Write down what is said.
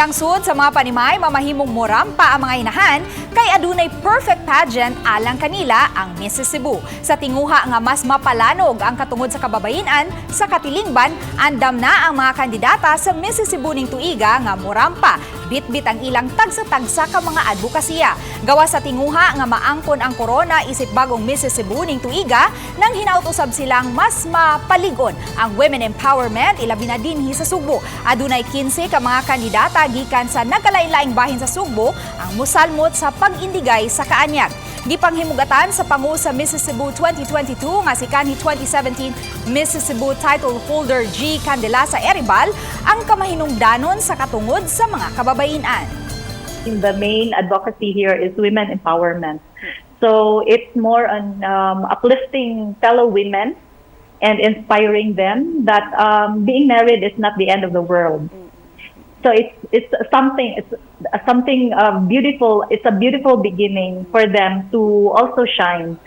Langsud sa mga panimay, mamahimong morampa ang mga inahan kay adunay perfect pageant alang kanila, ang Mrs. Cebu. Sa tinguha nga mas mapalanog ang katungod sa kababayen-an sa katilingban, andam na ang mga kandidata sa Mrs. Cebu ning tuiga nga morampa. Bitbit ang ilang tagsa-tagsa ka mga advokasya. Gawa sa tinguha nga maangkon ang korona isip bagong Mrs. Cebu ning tuiga, nang hinaut usab silang mas mapaligon ang women empowerment, ilabi na dinhi sa Sugbo. Adunay 15 ka mga kandidata gikan sa nagkalain-laing bahin sa Sugbo ang musalmot sa pag-indigay sa kaanyag. Gipanghimugatan sa pangu sa Mrs. Cebu 2022 nga si kanhi 2017 Mrs. Cebu title holder G. Candelasa Eribal ang kamahinungdanon sa katungod sa mga kababayen-an. The main advocacy here is women empowerment. So it's more on uplifting fellow women and inspiring them that being married is not the end of the world. So it's something beautiful. It's a beautiful beginning for them to also shine.